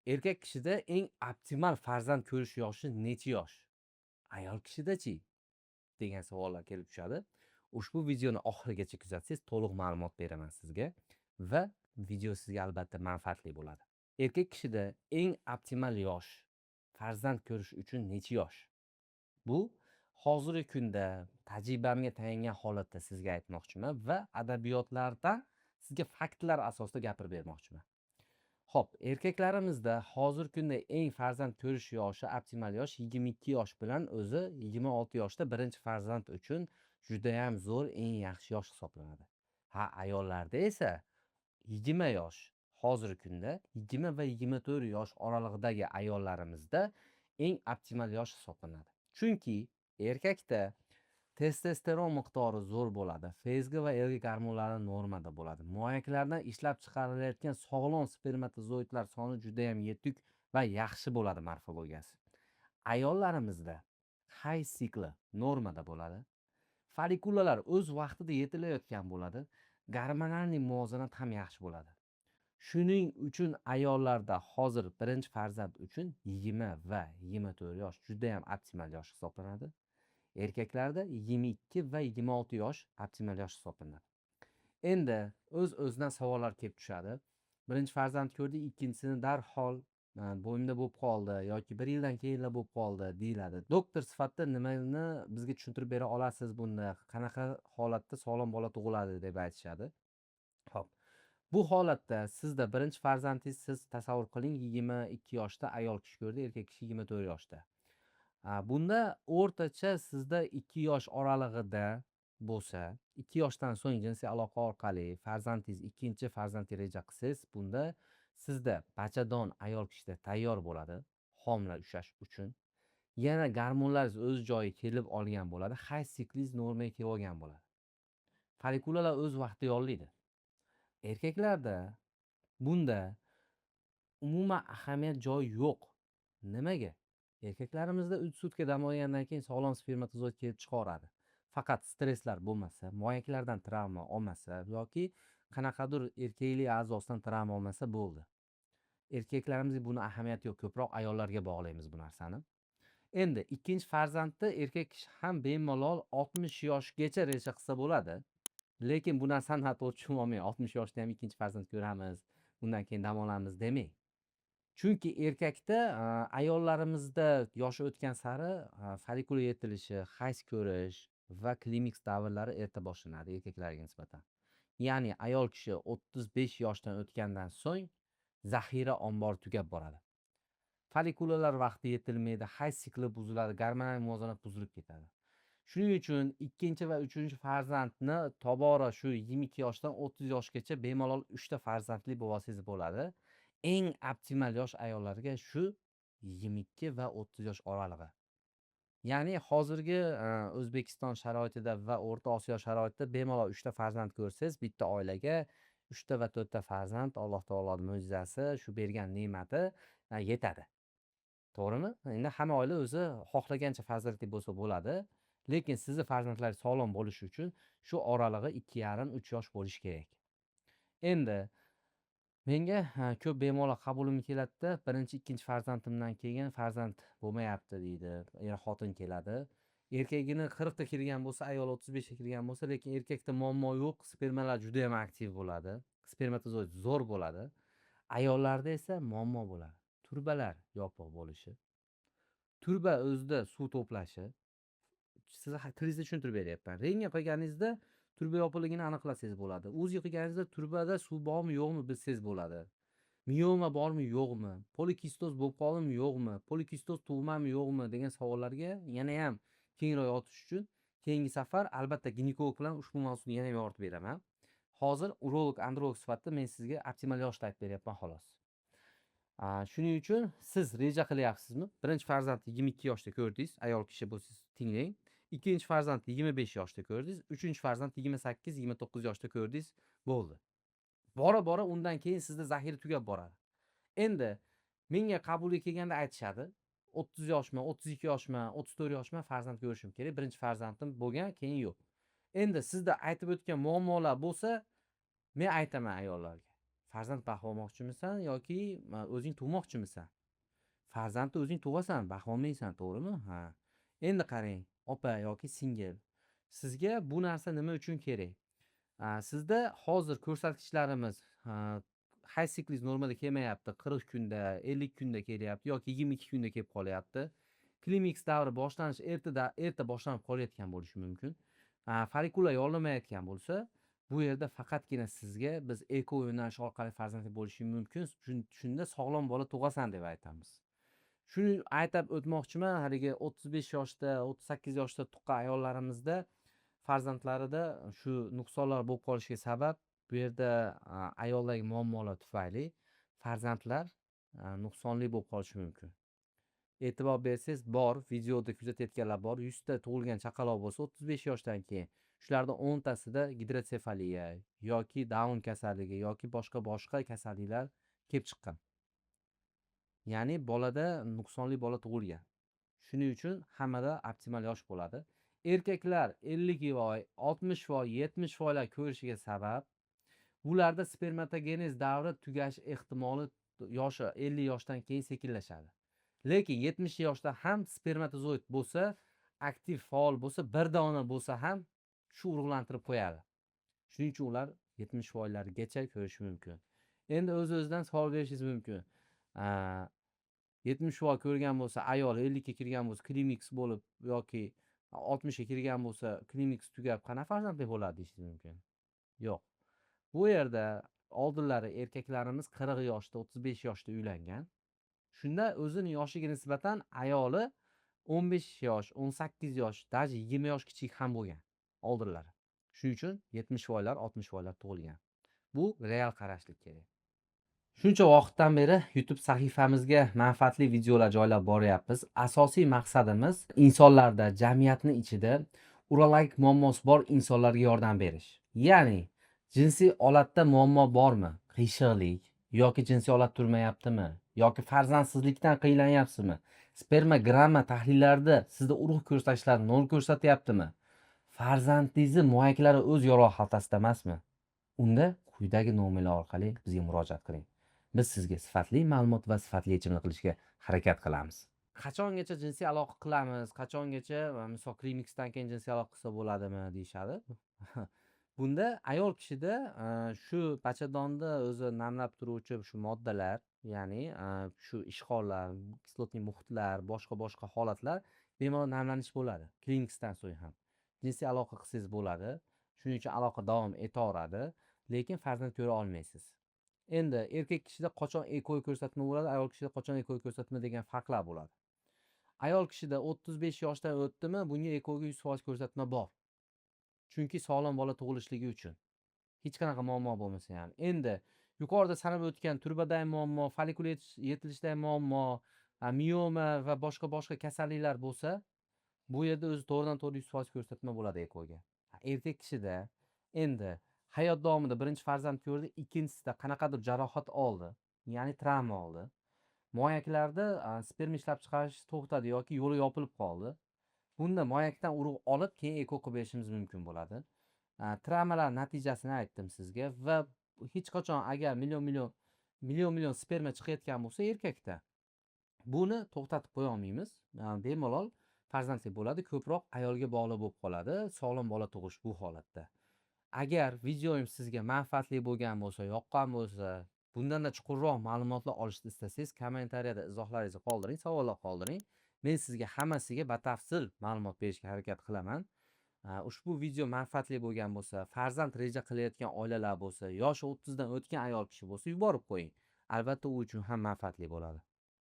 Erkak kishida eng optimal farzand ko'rish yoshi necha yosh? Ayol kishida-chi? Degan savollar kelib tushadi. Ushbu videoni oxirigacha kuzatsangiz, to'liq ma'lumot beraman sizga va video sizga albatta manfaatli bo'ladi. Erkak kishida eng optimal yosh farzand ko'rish uchun necha yosh? Bu hozirgi kunda tajribamga tayangan holatda sizga aytmoqchiman va adabiyotlardan sizga faktlar asosida gapirib bermoqchiman. Xo'p, erkaklarimizda hozirgi kunda eng farzand ko'rish yoshi, optimal yosh 22 yosh bilan o'zi 26 yoshda birinchi farzand uchun judayam zo'r, eng yaxshi yosh hisoblanadi. Ha, ayollarda esa 20 yosh, hozirgi kunda 20 va 24 yosh oralig'idagi ayollarimizda eng optimal yosh hisoblanadi. Chunki erkakda testosteron miqdori zo'r bo'ladi, FSG va LG gormonlari normada bo'ladi. Moyaklardan ishlab chiqarilayotgan sog'lom spermatozoidlar soni juda ham yetuk va yaxshi bo'ladi morfologiyasi. Ayollarimizda hayz sikli normada bo'ladi. Follikulalar o'z vaqtida yetilayotgan bo'ladi. Gormonalniy muvozanat ham yaxshi bo'ladi. Shuning uchun ayollarda hozir birinchi farzand uchun 20 va 24 yosh juda ham optimal yosh hisoblanadi. Erkaklarda 22 va 26 yosh optimal yosh hisoblanadi. Endi o'z-o'zidan savollar kelib tushadi. Birinchi farzand ko'rdik, ikkinchisini darhol bo'yimda bo'lib qoldi yoki 1 yildan keyinla bo'lib qoldi deyiladi. Doktor sifatida nimani bizga tushuntirib bera olasiz bunda? Qanaqa holatda sog'lom bola tug'iladi deb aytishadi. Xo'p. Bu holatda sizda birinchi farzandingiz, siz tasavvur qiling, 22 yoshda ayol kishi ko'rdi, erkak kishi 24 yoshda. Bunda o'rtacha sizda 2 yosh oralig'ida bo'lsa, 2 yoshdan so'ng jinsiy aloqa orqali farzandingiz, ikkinchi farzandga reja qilsangiz, bunda sizda bachadon ayol kishida tayyor bo'ladi homila ushlash uchun. Yana gormonlaringiz o'z joyiga kelib olgan bo'ladi, hayz siklingiz normaga kelib olgan bo'ladi. Follikulalar o'z vaqtida yollaydi. Erkaklarda bunda umuman ahamiyat joyi yo'q. Nimaga? Erkaklarimizda 3 sutka dam olgandan keyin sog'lom spermatozoid kelib chiqaveradi. Faqat stresslar bo'lmasa, moyaklardan travma olmasa yoki qanaqadir erkaklik a'zosidan travma olmasa bo'ldi. Erkaklarimizga buni ahamiyati yo'q, ko'proq ayollarga bog'laymiz bu narsani. Endi ikkinchi farzandni erkak kishi ham bemalol 60 yoshgacha reja qilsa bo'ladi. Lekin bu narsani noto'g'ri tushunib olmang. 60 yoshda ham ikkinchi farzand ko'ramiz, undan keyin dam olamiz demang. Chunki erkakda, ayollarimizda yoshi o'tgan sari follikula yetilishi, hayz ko'rish va klimaks davrlari erta boshlanadi erkaklarga nisbatan. Ya'ni ayol kishi 35 yoshdan o'tgandan so'ng zaxira ombori tugab boradi. Follikulalar vaqti yetilmaydi, hayz sikli buziladi, gormonal muvozanat buzilib ketadi. Shuning uchun ikkinchi va uchinchi farzandni tobora shu 22 yoshdan 30 yoshgacha bemalol 3 ta farzandli bo'lib olsangiz bo'ladi. Eng optimal yosh ayollarga shu 22 va 30 yosh oralig'i. Ya'ni hozirgi O'zbekiston sharoitida va O'rta Osiyo sharoitida bemalol 3 ta farzand ko'rsangiz, bitta oilaga 3 ta va 4 ta farzand Alloh taoloning mo'jizasi, shu bergan ne'mati yetadi. To'g'rimi? Endi hamma oila o'zi xohlagancha farzandli bo'lsa bo'ladi. Lekin sizni farzandlaringiz sog'lom bo'lishi uchun shu oralig'i 2,5-3 yosh bo'lishi kerak. Endi menga ko'p bemorlar qabulimga keladida, birinchi, ikkinchi farzandimdan keyin farzand bo'lmayapti deydi. Er xotin keladi. Erkagini 40 ta kirgan bo'lsa, ayol 35 ta kirgan bo'lsa, lekin erkakda muammo yo'q, spermalar juda ham aktiv bo'ladi. Spermatozoid zo'r bo'ladi. Ayollarda esa muammo bo'ladi. Turbalar yopiq bo'lishi, turba o'zida suv to'plashi. Sizga tilingizda tushuntirib beryapman. Rentgen qilganingizda turba yopiqligini aniqlasangiz bo'ladi. UZI qilganingizda turbada suv bormi, yo'qmi bilsangiz bo'ladi. Mioma bormi, yo'qmi? Polikistoz bo'lib qoldimi, yo'qmi? Polikistoz tug'mami, yo'qmi degan savollarga yana ham kengroq yotish uchun keyingi safar albatta ginekolog bilan ushbu mavzuni yana ham yoritib beraman. Hozir urolog, androlog sifatida men sizga optimal yoshni aytib beryapman xolos. Shuning uchun siz reja qilyapsizmi? Birinchi farzandni 22 yoshda ko'rdingiz, ayol kishi bo'lsangiz tinglang. Ikkinchi farzandni 25 yoshda ko'rdingiz, uchinchi farzandni 28, 29 yoshda ko'rdingiz, bo'ldi. Bora-bora undan keyin sizda zaxira tugab boradi. Endi menga qabulga kelganda aytishadi, 30 yoshman, 32 yoshman, 34 yoshman, farzand ko'rishim kerak. Birinchi farzandim bo'lgan, keyin yo'q. Endi sizda aytib o'tgan muammolar bo'lsa, men aytaman ayollarga. Farzand baxib olmoqchimisan yoki o'zing tug'moqchimisan? Farzandni o'zing tug'asan, baxib olmaysan, to'g'rimi? Ha. Endi qarang, opa yoki singil, sizga bu narsa nima uchun kerak? Sizda hozir ko'rsatkichlarimiz hayz siklingiz normada kelmayapti, 40 kunda, 50 kunda kelyapti yoki 22 kunda kelib qolyapti. Klimaks davri boshlanish erta boshlanib qolayotgan bo'lishi mumkin. Follikula yorilamayotgan bo'lsa, bu yerda faqatgina sizga biz eko yo'nalishi orqali farzandli bo'lishi mumkin. Shunda sog'lom bola tug'asan deb aytamiz. Shuni aytib o'tmoqchiman, haligi 35 yoshda, 38 yoshda tuqqan ayollarimizda farzandlarida shu nuqsonlar bo'lib qolishiga sabab bu yerda ayoldagi muammolar tufayli farzandlar nuqsonli bo'lib qolishi mumkin. E'tibor bersangiz, bor videoda kuzatayotganlar bor, 100 ta tug'ilgan chaqaloq bo'lsa 35 yoshdan keyin shulardan 10 tasida gidrotsefaliya yoki Daun kasalligi yoki boshqa kasalliklar kelib chiqqan. Ya'ni bolada nuqsonli bola tug'ilgan. Shuning uchun hammada optimal yosh bo'ladi. Erkaklar 50 voy, 60 voy, 70 voylar ko'rishiga sabab bularda spermatogenez davri tugash ehtimoli yoshi 50 yoshdan keyin sekinlashadi. Lekin 70 yoshda ham spermatozoid bo'lsa, aktiv faol bo'lsa, bir dona bo'lsa ham shu urug'lantirib qo'yadi. Shuning uchun ular 70 voylargacha ko'rishi mumkin. Endi o'z-o'zidan savol berishingiz mumkin. 70 voy ko'rgan bo'lsa, ayol 50 ga kirgan bo'lsa, klimaks bo'lib yoki 60 ga kirgan bo'lsa, klimaks tugab qanaqa farzandli bo'ladi deyishingiz mumkin. Yo'q. Bu yerda oldinlari erkaklarimiz 40 yoshda, 35 yoshda uylangan. Shunda o'zini yoshiga nisbatan ayoli 15 yosh, 18 yosh, даже 20 yosh kichik ham bo'lgan oldinlari. Shuning uchun 70 voylar, 60 voylar tug'ilgan. Bu real qarashlik kerak. Shuncha vaqtdan beri YouTube sahifamizga manfaatli videolar joylab boryapmiz. Asosiy maqsadimiz insonlarda, jamiyatni ichida urologik muammosi bor insonlarga yordam berish. Ya'ni jinsiy olatda muammo bormi? Qiyshiqlik yoki jinsiy olat turmayaptimi? Yoki farzandsizlikdan qiynalanyapsizmi? Spermogramma tahlillarida sizda urug' ko'rsatkichlari nol ko'rsatyaptimi? Farzandingizni muayaklari o'z yorug' xaltasida emasmi? Unda quyidagi nomerlar orqali bizga murojaat qiling. Biz sizga sifatli ma'lumot va sifatli yechimni qilishga harakat qilamiz. Qachongacha jinsiy aloqa qilamiz? Qachongacha, misol klimaksdan keyin jinsiy aloqa qilsa bo'ladimi deyishadi. Bunda ayol kishida shu bachadonda o'zi namlab turuvchi shu moddalar, ya'ni shu ishqorlar, kislotli muhitlar, boshqa holatlar bemalol namlanish bo'ladi. Klimaksdan so'ng ham jinsiy aloqa qilsangiz bo'ladi. Shuning uchun aloqa davom etaveradi, lekin farzand ko'ra olmaysiz. Endi erkak kishida qachon eko ko'rsatma bo'ladi, ayol kishida qachon eko ko'rsatma degan farqlar bo'ladi. Ayol kishida 35 yoshdan o'tdimi, bunga ekoga 100% ko'rsatma bor. Chunki sog'lom bola tug'ilishligi uchun. Hech qanaqa muammo bo'lmasa ham. Endi yuqorida sanab o'tgan turbadagi muammo, follikul yetilishdagi muammo, mioma va boshqa kasalliklar bo'lsa, bu yerda o'zi to'g'ridan to'g'ri 100% ko'rsatma bo'ladi ekoga. Erkak kishida endi hayot davomida birinchi farzand ko'rdi, ikkinchisida qanaqadir jarohat oldi, ya'ni travma oldi. Moyaklarda sperma ishlab chiqarish to'xtadi yoki yo'li yopilib qoldi. Bunda moyakdan urug' olib, keyin eko qilib berishimiz mumkin bo'ladi. Travmalar natijasini aytdim sizga va hech qachon agar million sperma chiqayotgan bo'lsa erkakda, buni to'xtatib qo'ya olmaymiz. Bemalol farzandli bo'ladi, ko'proq ayolga bog'liq bo'lib qoladi, sog'lom bola tug'ish bu holatda. Agar videoyim sizga manfaatli bo'lgan bo'lsa, yoqqan bo'lsa, bundanda chuqurroq ma'lumotlar olishni istasangiz, kommentariyada izohlaringizni qoldiring, savollar qoldiring. Men sizga hammasiga batafsil ma'lumot berishga harakat qilaman. Ushbu video manfaatli bo'lgan bo'lsa, farzand reja qilayotgan oilalar bo'lsa, yoshi 30 dan o'tgan ayol kishi bo'lsa, yuborib qo'ying. Albatta u uchun ham manfaatli bo'ladi.